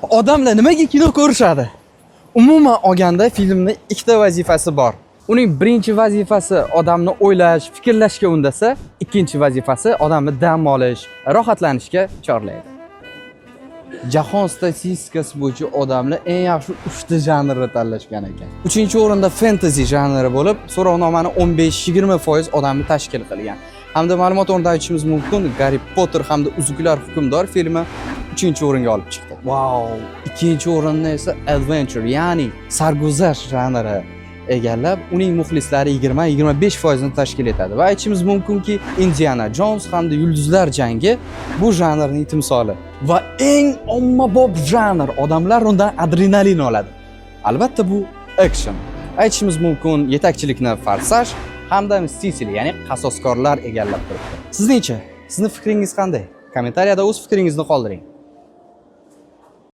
Odamlar nimaga kino ko'rishadi? Umuman olganda, filmni ikkita vazifasi bor. Uning birinchi vazifasi odamni o'ylash, fikrlashga undasa, ikkinchi vazifasi odamni dam olish, rohatlanishga chorlaydi. Jahon statistikasi bo'yicha odamlar eng yaxshi uchta janrni tanlashgan ekan. Uchinchi o'rinda fantasy janri bo'lib, so'rovnomani 15-20% odamni tashkil qilgan. Hamda ma'lumot o'rnida aytishimiz mumkin, Garri Potter hamda Uzuklar hukmdor filmi uchinchi o'ringa olib chiqdi. Vau! Ikkinchi o'rinni esa adventure, ya'ni sarguzasht janri egallab, uning muxlislari 20-25% ni tashkil etadi. Va aytishimiz mumkinki, Indiana Jones hamda Yulduzlar jangi bu janrning timsoli. Va eng ommabop janr, odamlar undan adrenalin oladi. Albatta, bu action. Aytishimiz mumkin, yetakchilikni Forsaj hamda Mstители, ya'ni Qasoskorlar egallab turibdi. Sizningcha, sizni fikringiz qanday? Kommentariyada o'z fikringizni qoldiring.